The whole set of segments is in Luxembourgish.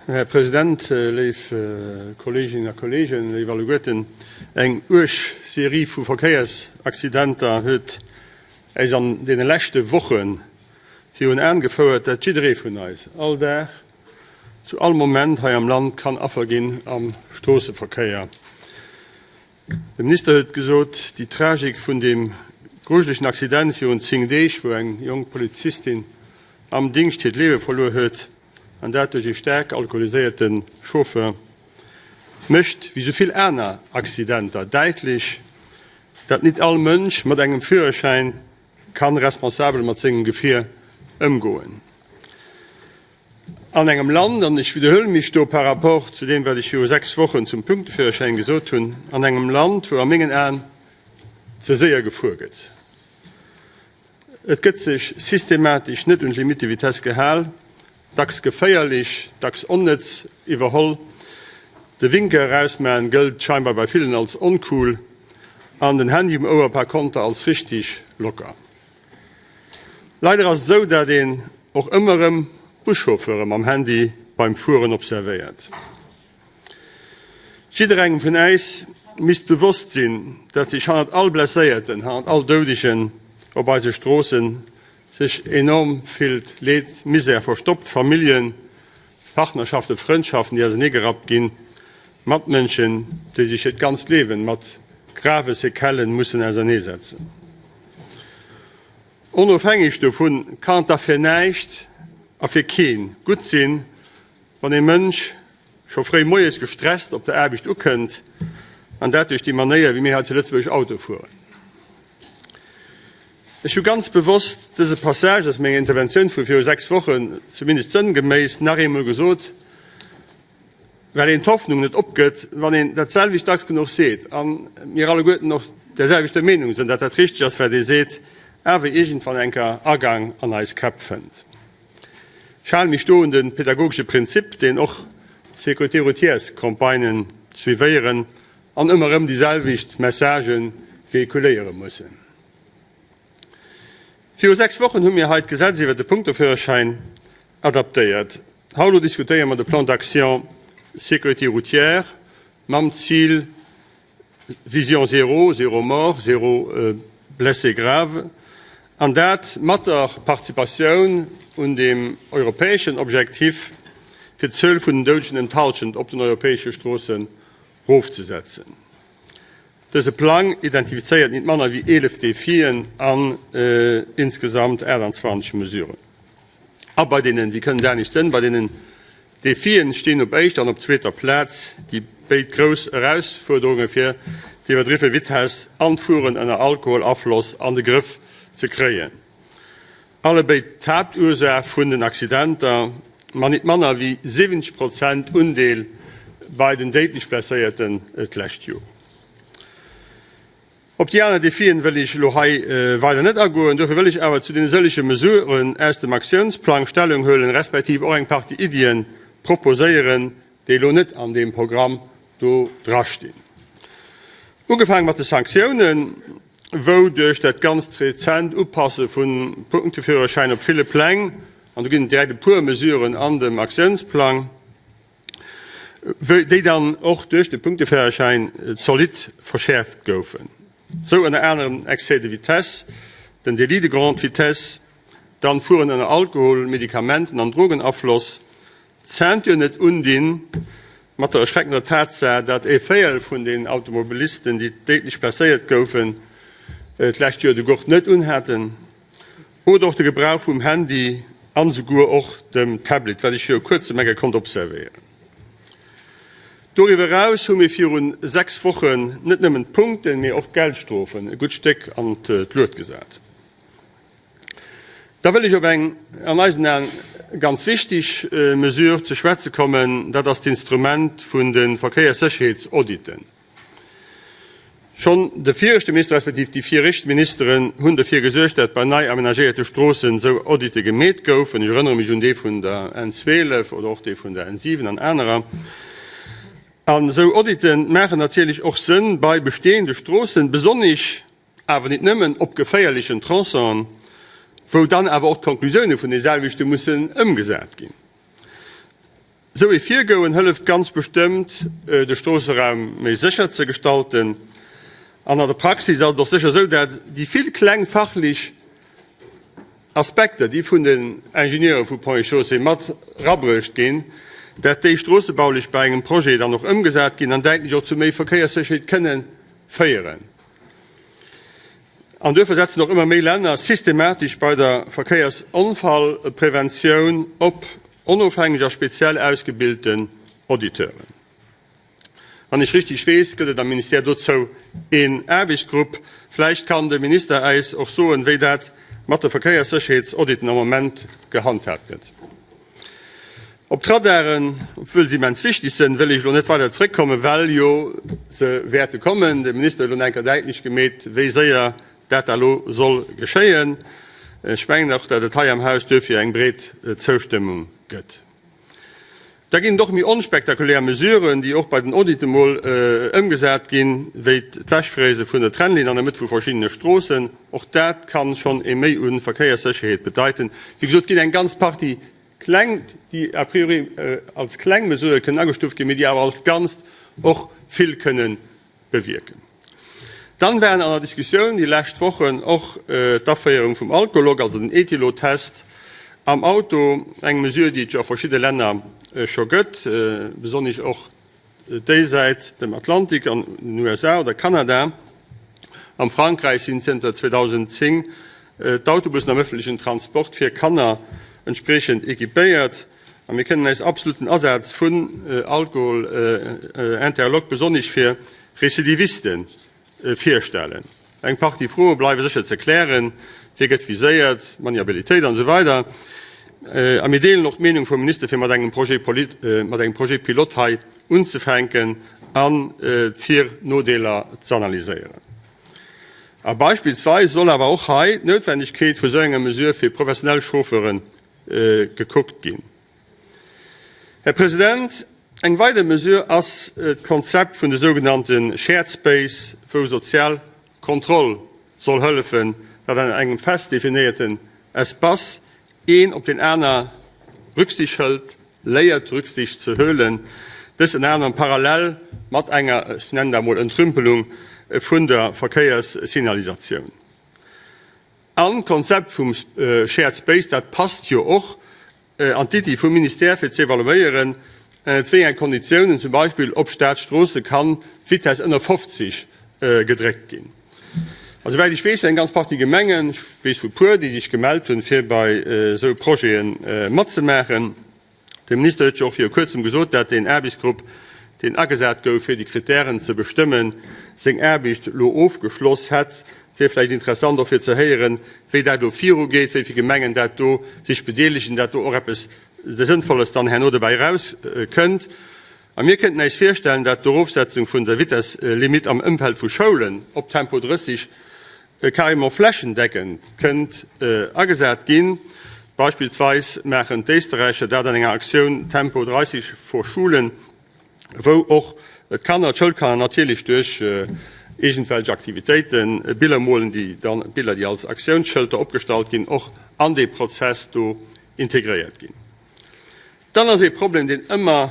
Här President, léif Kolleeginnen a Kolleegen, léif alleguerten. Eng uerg Serie vu Verkéiersaccidenter huet äis an deene leschte Woche virun Aen gefouert, dat jidderee vun eis all Dag, zu all Moment hei am Land kann Affer ginn am Stroosseverkéier. De Minister huet gesot, déi Tragik vun deem grujelegen Accident virun 10 Deeg, wou eng jonk Polizistin am Dingscht hiert Liewe verluer huet, an dat duerch ee staark alkoholiséierte Chauffeur, mécht, wéi sou vill aner Accidenter, däitlech, dat nit all Mënsch mat engem Führerschäin kann responsabel mat sengem Gefier ëmgoen. An engem Land, an ech widderhuele mech do par rapport zu deem, wat ech viru 6 Wochen zum Punkteführerschäin gesot hunn, an engem Land, wou a mengen Aen ze séier gefuer gëtt, et gëtt sech systematesch net un d'Limite de vitesse gehal, dacks geféierlech, dacks onnëtz iwwerholl, de Winker erausmaen gëllt scheinbar bei villen als oncool an den Handy um Ouer par konter als richtig locker. Leider ass et esou, dat een och ëmmer erëm Buschauffeure mam Handy beim Fueren observéiert. Jidderengem vun äis misst bewosst sinn, dat sech hannert all Blesséierten, hannert all Doudegen op eise Stroossen sech enorm villt Leed, Misär verstoppt, Familljen, Partnerschaften, Frëndschaften, déi auserneegerappt ginn, Matmënschen, déi sech hiert ganzt Liewen mat grave Sequellen mussen auserneesetzen. Onofhängeg dovun kann et dach fir näischt a fir keen gutt sinn, wann ee Mënsch scho fréi moies gestresst op der Aarbecht ukënnt, an dat duerch déi Manéier wéi mir hei zu Lëtzebuerg Auto fueren. Ech hu ganz bewosst dëse Passage aus menger Interventioun vu viru 6 Wochen, zumindest sënngeméiss, nach eemol gesot, well een d'Hoffnung net opgëtt, wann een dat selwecht dacks genuch seet a mir alleguerten och där selwechter Meenung sinn, datt dat richteg ass, wat ee seet, awer iergendwann eng Kéier Agang an eis Käpp fënnt. Ech hale mech do un de pedagogesche Prinzip, deen och d'Sécurité routières-Campagnen suivéieren an ëmmer erëm déi selwecht Messagë véhiculéiere mussen. Viru 6 Wochen hu mir hei d'Gesetz iwwert de Punkteführerschäin adaptéiert. Haut elo diskutéiere mer de Plan d'action sécurité routière mam Zil Vision zéro, zéro mort, zéro blessé grave, an dat mat der Participatioun un deem europäeschen Objektif, fir d'Zuel vun den Doudegen ëm d'Hallschent op den europäesche Stroossen erofzesetzen. Dëse Plang identifizéiert nit manner wéi 11 Defien an insgesamt 28 Mesuren. A bei deenen, wéi kënnt et anescht sënn, bei deenen Defien stinn op éischter an op zweeter Plaz déi béid grouss Erausfuerderunge fir d'iwwerdriwwe Vitess an d'Fueren ënner Alkoholafloss an de Grëff ze kréien. Allebéid d'Haaptursaach vun den Accidenter, ma nit manner wéi 70 Prozent Undeel bei den déidlech Blesséierten d'lescht Joer. Op déi aner Defien wëll ech elo hei weider net agoen. Dofir wëll ech awer zu deene sëllege Mesuren aus dem Aktiounsplang Stellung huelen, respektiv och eng Partie Iddien proposéieren, déi elo net an deem Programm do drastinn. Ugefaange mat de Sanktiounen, wou duerch dat ganzt rezent Upasse vun Punkteführerschäin op ville Pläng, an do ginn et direkt e puer Mesuren an dem Aktiounsplang, déi dann och duerch de Punkteführerschäin zolidd verschäerft goufen, sou ënner anerem Excès de vitesse, den Délit de grande vitesse, dann Fueren ënner Alkohol-, Medikamenten an Drogenafloss, D'Ceinture net undinn, mat der erschreckender Tatsaach, dat ee Véierel vun den Automobilisten, déi déidlech blesséiert goufen, d'lescht Joer de Gurt net unhaten. Oder och de Gebrauch vum Handy an esouguer och dem Tablet, wat ech viru kuerzem eng Kéier konnt observéieren. Doriwwer eraus hu mir viru 6 Wochen net nëmmen d'Punkten, mee och d'Geldstrofen e gutt Stéck an d'Luet gesat. Da wëll ech op eng an eisen Aen ganz wichtig Mesure ze schwätze kommen, dat ass d'Instrument vun de Verkéierssécherheetsauditen. Schonn de viregte Minister respektiv déi viregt Ministeren hunn derfir gesuergt, dat bei nei amenagéierte Stroossen esou Audite gemeet goufen. Ech erënnere mech un dee vun der N 12 oder och dee vun der N 7 an anerer. An esou Audite maachen natierlech och Sënn bei bestehende Stroossen, besonnesch awer nit nëmmen op geféierlechen Tronçonen, wou dann awer och d'Konklusioune vun deselwechte mussen ëmgesat ginn. Esou ee Virgoen hëlleft ganz bestëmmt, de Stroosseraum méi sécher ze gestalten. An an der Praxis ass et och sécher esou, dat déi vill kleng fachlech Aspekter, déi vun den Ingenieure vu Ponts et Chaussées mat erabruecht ginn, dat déi stroossebaulich bei engem Projet dann och ëmgesat ginn an däitlech och zu méi Verkéierssécherheet kënne féieren. An duerfir setzen och ëmmer méi Länner systematesch bei der Verkéiersonfallpreventioun op onofhängeg a speziell ausgebilten Auditeuren. Wann ech richtig weess, gëtt et am Ministère dozou een Aarbechtsgrupp. Vläicht kann de Minister äis och soen, wéi dat mat de Verkéierssécherheetsauditen am Moment gehandhaabt gëtt. Op d'Radaren, obwuel se immens wichteg sënn, wëll ech elo net weider zréckkommen, well jo se wäerte kommen. De Minister huet elo nach eng Kéier däitlech gemeet, wéi séier dat da elo soll geschéien. Ech mengen och, datt et hei am Haus duerfir eng breet Zoustëmmung gëtt. Da ginn et och méi onspektakulär Mesuren, déi och bei den Audite mol ëmgesat ginn, wéi d'Wechfräse vun der Trennlinn an der Mëtt vu verschiddene Stroossen. Och dat kann schonn e Méi u Verkéierssécherheet bedeiten. Wéi gesot, et ginn eng ganz Partie kleng, déi a priori als kleng Mesurë kënnen agestuuft ginn, mee déi awer als Ganzt och vill kënnen bewierken. Dann waren an der Diskussioun déi lescht Wochen och d'Aféierung vum Alcolock, also den Ethylotest am Auto, eng Mesure, déi et jo a verschidde Länner scho gëtt, besonnesch och déisäit dem Atlantik, an den USA oder Kanada. Am Frankräich sinn zënter 2010 d'Autobussen am ëffentlechen Transport fir Kanner entspriechend equipéiert. A mir kënnen eis absolut den Asaz vun Alkohol interlock, besonnesch fir Recidivisten, virstellen. Eng Partie Froe bleiwe sécher ze klären, Wie gëtt viséiert, Maniabilitéit an esou weider. A mir deelen och d'Meenung vum Minister, fir mat engem Projet mat engem Projet pilote hei unzefänken an d'Vir Nodeeler z'analyséieren. A beispillsweis soll awer och hei d'Noutwendegkeet vu sou enger Mesure fir professionell Chauffeuren gekuckt ginn. Här President, eng weider Mesure ass d'Konzept vun de sougenannte Shared Space, wou sozial Kontroll soll hëllefen, datt an engem fest definéierten Espace een op deen aner Rücksicht hëlt, léiert Rücksicht ze huelen, dëst ënner anerem parallel mat enger, ech nennen dat emol, Entrümpelung vun der Verkéierssignalisatioun. An d'Konzept vum Shared Space, dat passt jo och an d'Iddi vum Ministère fir ze evaluéieren, ënnert wéi enge Konditiounen zum Beispill op Staatsstroosse kann d'Vitess ënner 50 gedréckt ginn. A souwäit ech weess, sinn eng ganz Partie Gemengen, ech weess vu puer, déi sech gemellt hunn, fir bei esou Projete matzemaachen. De Minister huet jo och viru Kuerzem gesot, dat deen Aarbechtsgrupp, deen agesat gouf, fir déi Kritären ze bestëmmen, seng Aarbecht elo ofgeschloss hätt. Et wier vläicht interessant och fir ze héieren, wéi dat elo virugeet, wéi vill Gemengen dat do sech bedeelegen, dat do och eppes Sënnvolles dann herno dobäi erauskënnt. A mir kënnten äis virstellen, dat d'Erofsetzung vun der Vitesslimitt am Ëmfeld vu Schoulen op Tempo 30 carrément flächendeckend kënnt agesat ginn. Beispillsweis maachen d'Éisterräicher dat an enger Aktioun Tempo 30 vor Schulen, wou och d'Kanner, d'Schoulkanner natierlech duerch iergendwelch Aktivitéiten, Biller molen, déi dann, Biller déi als Aktiounsschëlter opgestallt ginn, och an dee Prozess do integréiert ginn. Dann ass ee Problem, deen ëmmer,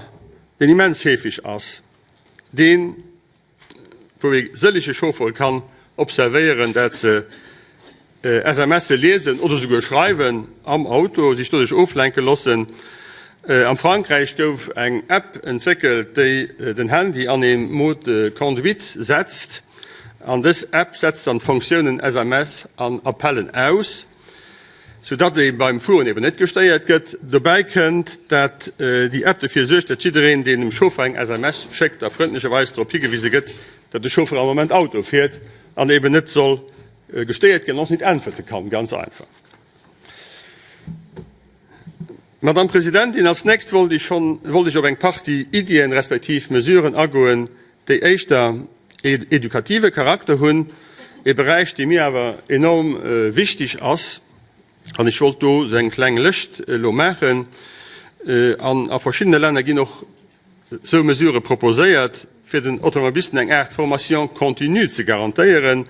deen immens heefeg ass, deen, wou ee sëllege Chauffere kann observéieren, dat se SMSe liesen oder souguer schreiwen am Auto, sech doduerch oflenke loossen. Am Frankräich gouf eng App entwéckelt, déi den Handy an ee Mode de conduite setzt. An dës App setzt dann d'Fonctiounen SMS an Appellen aus. Sou datt ee beim Fueren eben net gestéiert gëtt. Dobäi kënnt, dat déi App dofir suergt, dat jiddereen, deen dem Chauffer eng SMS schéckt, da frëndlecherweis drop higewise gëtt, dat de Chauffer am Moment Auto fiert an eben net soll gestéiert ginn an och net äntwerte kann. Ganz einfach. Madamm Presidentin, als nächst wollt ech schonn, wollt ech op eng Partie Iddien respektiv Mesuren agoen, déi éischter een edukative Charakter hunn, ee Beräich, dee mir awer enorm wichteg ass. An ech wollt do esou eng kleng Lëscht elo maachen. An a verschiddene Länner ginn och esou Mesurë proposéiert, fir den Automobilisten eng Aart Formation continue ze garantéieren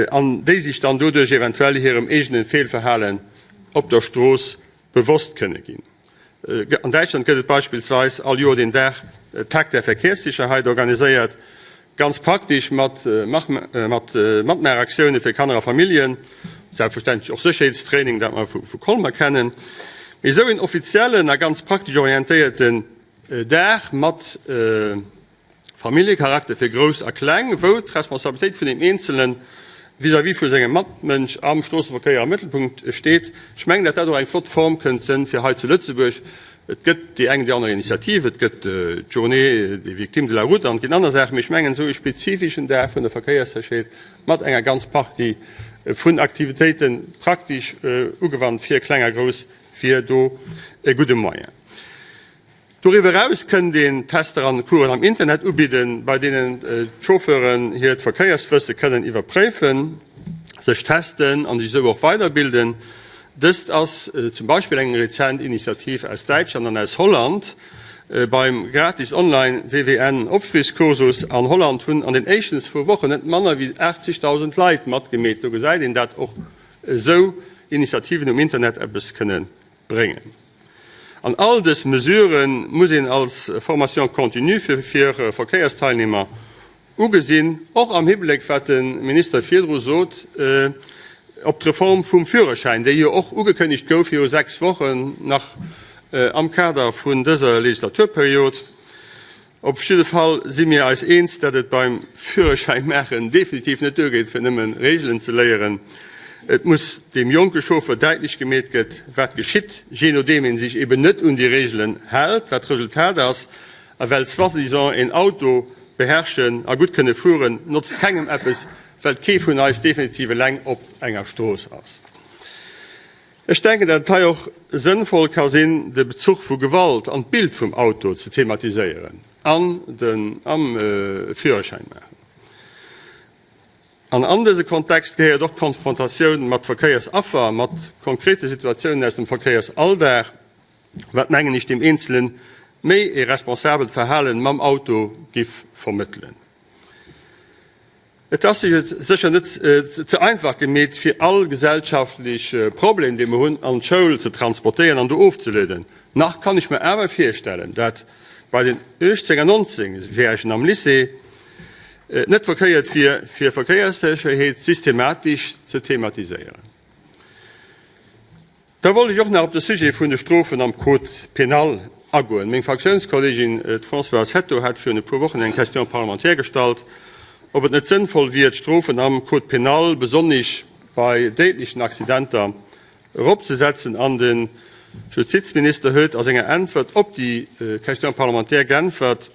an déi sech dann doduerch eventuell hirem eegene Feelverhalen op der Strooss bewosst kënne ginn. An Däitschland gëtt et beispillsweis all Joer den Dag Tag der Verkehrssicherheit organiséiert, ganz praktesch mat Matmaachaktiounen fir Kanner a Familljen, selbstverständlech och Sécherheetstraining, dat mer vu Colmer kennen. Mee esou een offiziellen a ganz praktesch orientéierten Dag mat Familljecharakter fir Grouss a Kleng, wou d'Responsabilitéit vun deem Eenzele vis-à-vis vu sengem Matmënsch am Stroosseverkéier am Mëttelpunkt steet. Ech mengen, datt dat och eng flott Form kënnt sënn fir hei zu Lëtzebuerg. Et gëtt déi eng oder déi aner Initiativ, et gëtt d'Journée des victimes de la route an et ginn aner Saachen, mee ech mengen, esou e spezifischen Dag vun der Verkéierssécherheet mat enger ganz Partie vun Aktivitéiten, praktesch ugewannt fir Kleng a Grouss, wier do e gudde Moyen. Doriwwer eraus kënnt een Tester an Coursen am Internet ubidden, bei deenen d'Chauffeuren hiert Verkéierswësse kënnen iwwerpréifen, sech testen an sech esou och weiderbilden. Dëst ass zum Beispill eng rezent Initiativ aus Däitschland an aus Holland. Beim gratis online WWN Opfrischkursus an Holland hunn an den éischten zwou Wochen net manner wéi 80.000 Leit matgemeet. Do gesäit een dat och esou Initiativen um Internet eppes kënne bréngen. An all dës Mesurë muss een als Formation continue fir Verkéiersteilnehmer ugesinn, och am Hibléck, wat de Minister virdru sot, op d'Reform vum Führerschäin, déi jo och ugekënnegt gouf viru 6 Wochen nach am Kader vun dëser Legislaturperiod. Op jidde Fall si mir eis eens, dat et beim Führerschäin maachen definitiv net duergeet, fir nëmme Reegelen ze léieren. Et muss deem jonke Chauffeur däitlech gemeet gëtt, wat geschitt, jee nodeem een sech eben net un déi Reegelen hält, wat d'Resultat ass. A well soi-disant een Auto beherrschen a gutt kënne fueren, notzt kengem eppes, well kee vun eis definitiv eleng op enger Strooss ass. Ech denken, datt et hei och sënnvoll ka sinn, de Bezuch vu Gewalt an d'Bild vum Auto ze thematiséieren an den am Führerschäin maachen. An an dëse Kontext gehéiert och d'Konfrontatioun mat Verkéiersaffer, mat konkrete Situatiounen aus dem Verkéiersalldag, wat, mengen ech, deem Eenzelen méi e responsabelt Verhalen mam Auto giff vermëttelen. Et ass sech et sécher net ze einfach gemeet, fir all gesellschaftlech Problem, dee mer hunn, an d'Schoul ze transportéieren an do ofzelueden. Nach kann ech mer awer virstellen, dat bei den 18 an 19 Järegen am Lycée et net verkéiert wier, fir Verkéierssécherheet systematesch ze thematiséieren. Da wollt ech och nach op de Sujet vun de Strofen am Code pénal agoen. Meng Fraktiounskollegin, d'Françoise Hetto, hat virun e puer Wochen eng Question parlementaire gestallt, ob et net sënnvoll wier, d'Strofen am Code pénal, besonnesch bei déidlechen Accidenter, eropzesetzen. An de Justizminister huet a senger Äntwert op déi Question parlementaire geäntwert,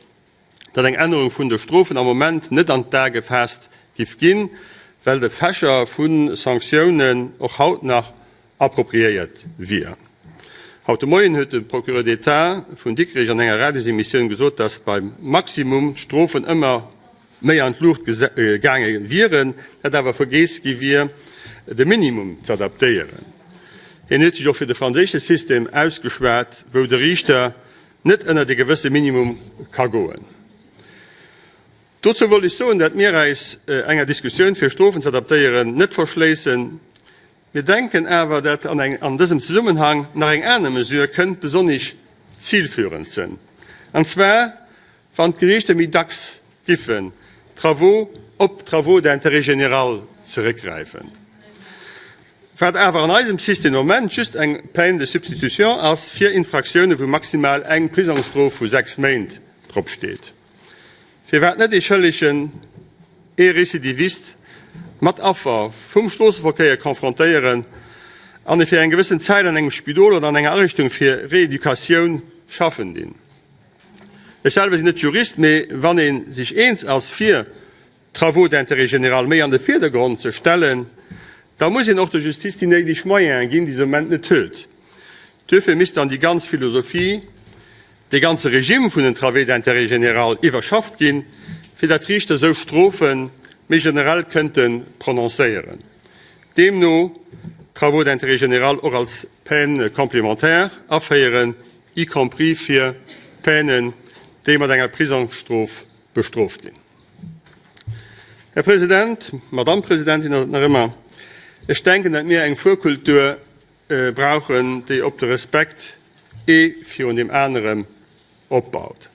datt eng Ännerung vun de Strofen am Moment net an d'A gefaasst giff ginn, well de Fächer vu Sanktiounen och haut nach appropriéiert wier. Haut de Moien huet de Procureur d'État vun Dikrech an enger Radiosemissioun gesot, datt beim Maximum d'Strofen ëmmer méi an d'Luucht gaange wieren, dat awer vergeess gi wier, de Minimum z'adaptéieren. Hien huet sech och fir de franséische System ausgeschwat, wou de Riichter net ënnert e gewësse Minimum ka goen. Dozou wollt ech soen, dat mir äis enger Diskussioun fir Strofen ze adaptéieren net verschléissen. Mir denken awer, dat an eng an dësem Zesummenhang nach eng aner Mesure kënnt besonnesch zilführend sënn, an zwar wann d'Gerichter méi dacks giffen Travaux op Travaux d'intérêt général zeréckgräifen. Wat awer an eisem System de Moment just eng Peine de substitution ass fir Infractiounen, wou maximal eng Prisongsstrof vu 6 Méint drop steet. Firwat net ee Schëllegen, ee Récidivist mat Affer vum Stroosseverkéier confrontéieren an e fir eng gewëssen Zäit an engem Spidol oder an enger Ariichtung fir Rééducatioun schaffen dinn? Ech selwer sinn net Jurist, mee wann ee sech eens ass fir Travaux d'intérêt général méi an de Virdergrond ze stellen, da muss een och der Justiz déi néideg Moyene ginn, déi se am Moment net huet. Duerfir misst dann déi ganz Philosophie, dee ganze Regime vun den Travaux d'intérêt général iwwerschafft ginn, fir dat d'Riichter esou Strofe méi generell kënnte prononcéieren. Deemno Travaux d'intérêt général och als Peine complémentaire aféieren, y compris fir Peinen, déi mat enger Prisongsstrof bestrooft ginn. Här President, Madamm Presidentin ass et nach ëmmer, ech denken, datt mir eng Fuerkultur brauchen, déi op de Respekt. Ee virun deem anerem opbaut.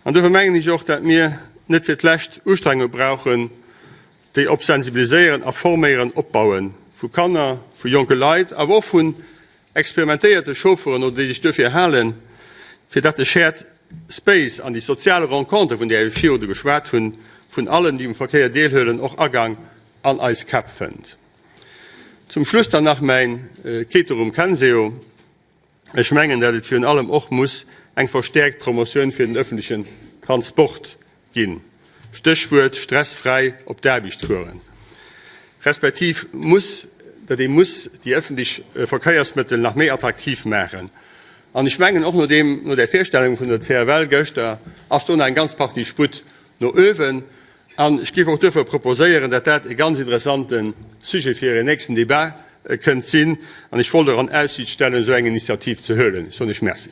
An duerfir mengen ech och, dat mir net fir d'lescht Ustrengunge brauchen, déi op Sensibiliséieren a Forméieren opbauen, vu Kanner, vu jonke Leit, awer och vun experimentéierte Chaufferen oder déi sech duerfir halen, fir dat de Shared Space an déi sozial Renconter, vun där ech virudu geschwat hunn, vun allen, déi um Verkéier deelhuelen, och Agang an eis Käpp fënnt. Zum Schluss dann nach mäin Ceterum censeo. Ech mengen, dat et virun allem och muss eng verstäerkt Promotioun fir den öffentlichen Transport ginn, Stéchwuert stressfräi op d'Aarbecht fueren, respektiv muss, dat ee muss déi öffentlech Verkéiersmëttel nach méi attraktiv maachen. An ech mengen, och no deem, no där Virstellung vun der CFL gëschter ass do nach eng ganz Partie Sputt no uewen. An ech géif och duerfir proposéieren, dat dat e ganz interessante Sujet fir een nächsten Débat kënnt sinn. An ech wollt och an Aussiicht stellen, esou eng Initiativ ze huelen. Ech soen Iech Merci.